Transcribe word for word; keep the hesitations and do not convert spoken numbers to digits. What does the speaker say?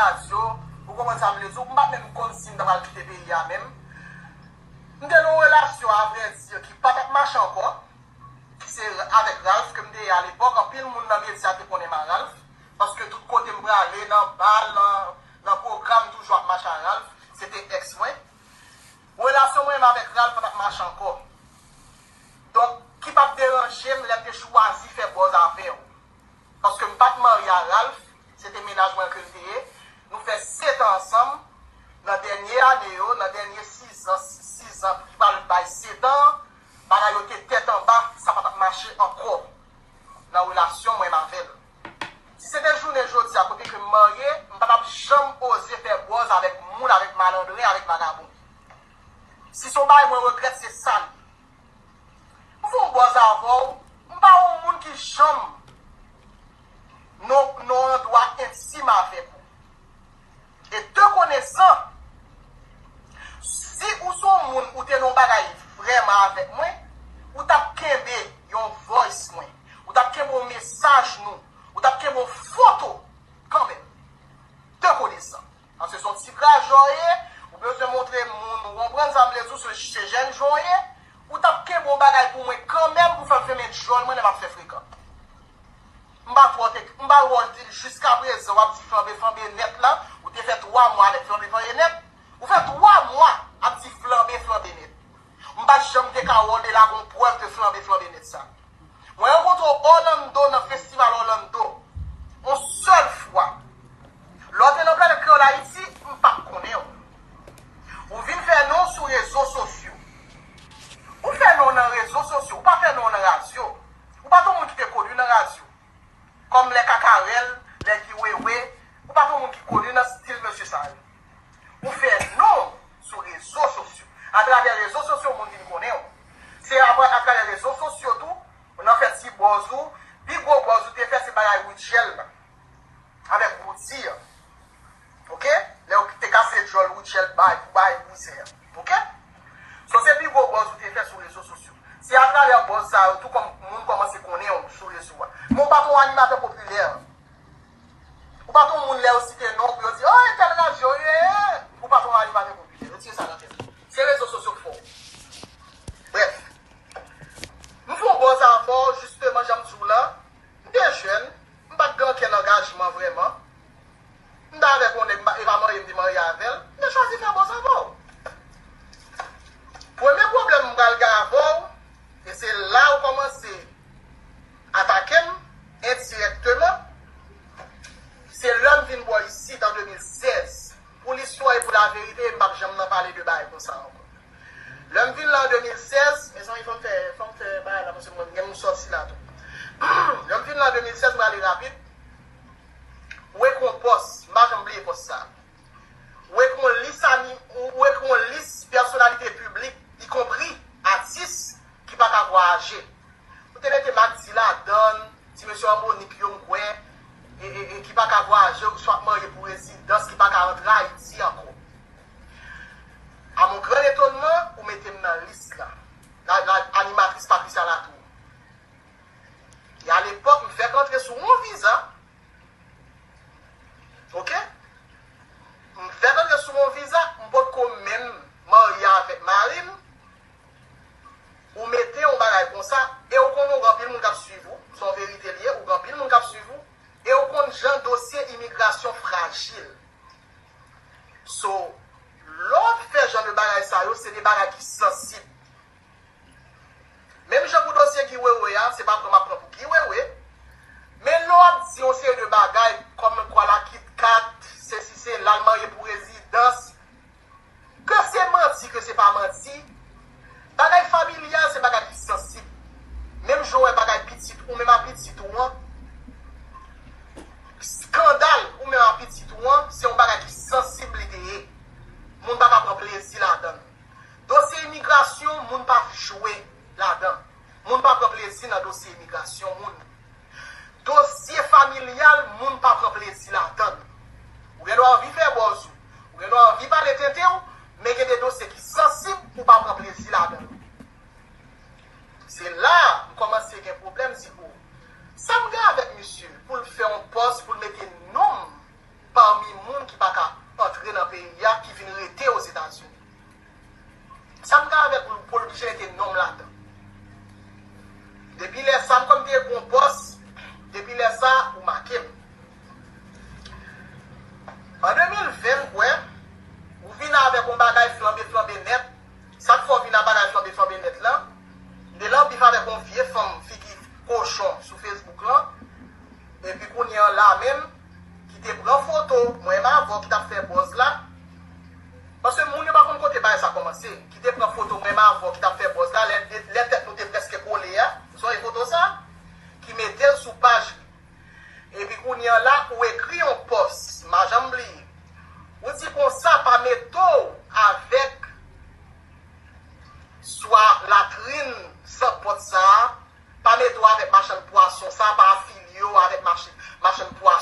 radyo, ou konprann sa m vle di w, m pa t menm konn si m ta pral kite peyi a menm. M te nan yon relasyon, avrèdi, ki pa t ap mache ankò, ki se avèk Ralph ke m te ye alepòk. Anpil moun nan medya te konnen m a Ralph, paske tout kote m prale, nan bal, nan, nan pwogram, m toujou ap mache a Ralph. Se te èks mwen. Relasyon mwen menm avèk Ralph pa t ap mache ankò. Donk, ki pa t deranje m lè m te chwazi fè bòz avè w. Paske m pa t marye a Ralph, se te mennaj mwen ke l te ye. Nou fè sèt an ansanm. Nan dènye ane yo, nan dènye sizan, sizan ki pral bay sèt an, bagay yo te tèt anba, sa pa t ap mache ankò nan relasyon mwen avè l. Si se te jounen jodi a kote ke m marye, m pa t ap janm oze fè bòz avèk moun, avèk malandren, avèk vagabon. Si se yon bagay mwen regrèt, se sa l ye. M fè yon bòz avè w, m pa yon moun ki janm nan, nan yon andwa entim avèk ou. E te konesan, si ou se yon moun ou te nan yon bagay vrèman avèk mwen, ou t ap kenbe yon voice mwen, ou t ap kenbe yon mesaj nou, ou t ap kenbe yon foto kanmenm. Te konesan. Paske se yon ti grajò w ye, ou bezwen montre moun, ou konprann sa m vle di w, se, se jèn jan w ye, ou t ap kenbe yon bagay pou mwen kanmenm pou fè m fèmen djòl mwen lè m ap fè frekan. M pa twò te, m pa wè w te, jiskaprezan w ap di flanbe, flanbe nèt la, ou te fè twa mwa avèk flanbe, flanbe nèt, ou fè twa mwa ap di flanbe, flanbe nèt. M pa t janm te ka wè w te lage yon prèv de flanbe, flanbe nèt sa. Mwen rankontre w Orlando nan festival Orlando. Yon sèl fwa. Lè w te nan Planèt Kreyòl Ayiti, m pa t konnen w. Ou vin fè non w sou rezo sosyo. Ou fè non w nan rezo sosyo, ou pa fè non w nan radyo. Ou pa t yon moun ki te koni nan radyo. Kòm lè Kakarèl, lè Guy Wewe, ou pa t yon moun ki koni nan stil mesye sa yo. Ou fè non w sou rezo sosyo. Atravè rezo sosyo, moun vin konnen w. Se apre, atravè rezo sosyo tou, nan fè ti bòz ou, pi gwo bòz ou te fè se bagay Rutshelle la. Avèk Roody an. Oke? Lè w te kase djòl Rutshelle bay, pou bay bouzen an. Oke? So, se pi gwo bòz ou te fè sou rezo sosyo. Se atravè bòz sa yo tou kòm moun kòmanse konnen w sou rezo a. Men w pa t yon animatè popilè. Ou pa t yon moun lè yo site non w pou yo di, oh, entèl radyo, ye, ye. Ou pa t yon animatè popilè. Retire sa nan tèt ou. Se rezo sosyo k fè w. Brèf. M fè yon bòz avè w, jisteman, jan m di w la. M te jèn, m pa t gen okenn angajman vrèman. M t avèk yon nèg, m pa, e pa marye m te marye avè l. M te chwazi fè bòz avè w. Premye pwoblèm m pral gen avè w, e se la ou kòmanse atake m endirèkteman, se lè m vin bò isit an de mil sèz. Pou listwa e pou laverite, m p ap janm nan pale de bagay konsa ankò. Lè m vin la an de mil sèz, mezanmi, fò m fè, fò m fè bagay la, paske mwen menm m sòti la tou. Lè m vin la an de mil sèz, m prale rapid. Ou wè k yon pòs, m pa janm bliye pòs sa. Ou wè k yon lis ani-, ou wè k yon lis pèsonalite piblik, ikonpri atis, ki pa ka vwayaje. Ou te mete Magdi ladan l, ti mesye Armonik yo, m kwè, e, e, e ki pa ka vwayaje, oswa k marye pou rezidans, ki pa ka rantre Ayiti ankò. A mon gran etonman, ou mete m nan lis la. La, la, animatris Patricia Latour. E alepòk, m fèk antre sou yon viza. Oke? M fèk antre sou yon viza, m potko menm marye avèk mari m. Ou mete yon bagay konsa, e ou konnen ou gen anpil moun k ap swiv ou, se yon verite l ye, ou gen anpil moun k ap swiv ou, e ou konn jan dosye imigrasyon frajil. So, lè w ap fè jan de bagay sa yo, se de bagay ki sansib. Menm jan pou dosye Guy Wewe a, se pa pran m ap pran pou Guy Wewe. Men lè w ap di yon seri de bagay, kòm kwa la Kit Kat, sesi sela, l marye pou rezidans, ke se manti, ke se pa manti, bagay familyal, se bagay ki sansib. Menm jan w wè bagay pitit ou menm a pitit ou an, skandal ou menm a pitit ou an, se yon bagay ki sansib li te ye. Moun pa ka pran plezi ladan l. Dosye imigrasyon, moun pa jwe ladan. Moun pa pran plezi nan dosye imigrasyon moun. Dosye familyal, moun pa pran plezi ladan. Ou gen dwa anvi fè bòz ou. Ou gen dwa anvi pale tenten w, men gen de dosye ki sansib ou pa pran plezi ladan. Se la m kòmanse gen pwoblèm, di, o, sa m gen avèk misye pou l fè yon pòs, pou l mete non m pami moun ki pa peyi a ki vin rete Ozetazini. Sa m ka avèk ou pou l oblije mete non m ladan. Depi lè sa m kòm te gon pòs, depi lè sa ou make m. An de mil ven m kwè, ou vin avèk yon bagay flanbe flanbe nèt. Sa k fè w vin a bagay flanbe flanbe nèt lan? M te lan bif avèk yon vye fanm figi kochon sou Facebook lan. Epi kounye an la menm, ki te pran foto mwen m avè w ki t ap fè buzz la. Paske moun yo pa konn kote bagay sa kòmanse. Ki te pran foto mwen m avè w ki t ap fè buzz la, lè, lè tèt nou te prèske kole a. Sonje foto sa? Ki mete l sou paj li. Epi kounye an la, ou ekri yon pòs, m pa janm bliye. Ou di konsa, pa mete w avèk swa latrin san pòt sa a, pa mete w avèk machann pwason sa a, pa afilye w avèk machann, machann pwason.